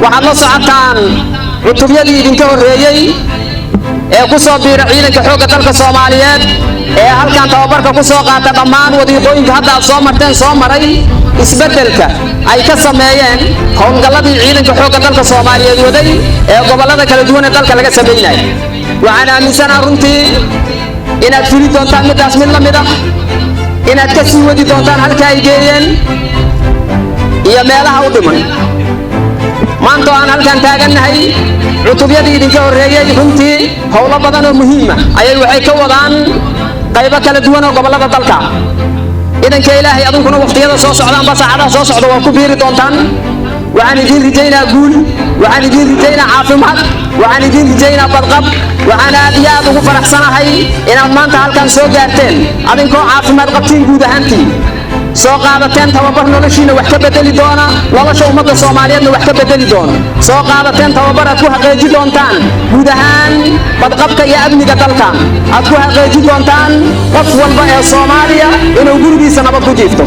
Waxaad la socotaan cutubyadii idinka horreeyey ee ku soo biira ciidanka xoogga dalka Soomaaliyeed ee halkan tababarka ku soo qaata, dhammaan wadiiqooyinka hadda aad soo marteen soo maray, isbeddelka ay ka sameeyeen howlgalladii ciidanka xoogga dalka Soomaaliyeed waday ee gobollada kala duwan ee dalka laga samaynayay. Waxaan aaminsanaha runtii inaad fuli doontaan middaas mid la mid ah, inaad ka sii wadi doontaan halka ay geeyeen iyo meelaha u dhiman. Maanta oo aan halkan taagannahay, cutubyadii idinka horreeyey runtii howlo badan oo muhiima ayay waxay ka wadaan qaybo kala duwan oo gobollada dalka. Idanka Ilaahay, adunkuna wakhtiyada soo socdaanba saacadaha soo socda waa ku biiri doontaan. Waxaan idiin rijaynaa guul, waxaan idiin rijaynaa caafimaad, waxaan idiin rijaynaa badqab. Waxaan aad iyo aad ugu faraxsanahay inaad maanta halkan soo gaarteen adinkoo caafimaad qabtiin, guud ahaantii soo qaadateen tababar noloshiina wax ka bedeli doona, nolosha ummadda Soomaaliyeedna wax ka bedeli doona, soo qaadateen tababar aad ku xaqeeji doontaan guud ahaan badqabka iyo amniga dalkan, aad ku xaqeeji doontaan qof walba ee Soomaaliya inuu gurigiisa nabad ku jiifto.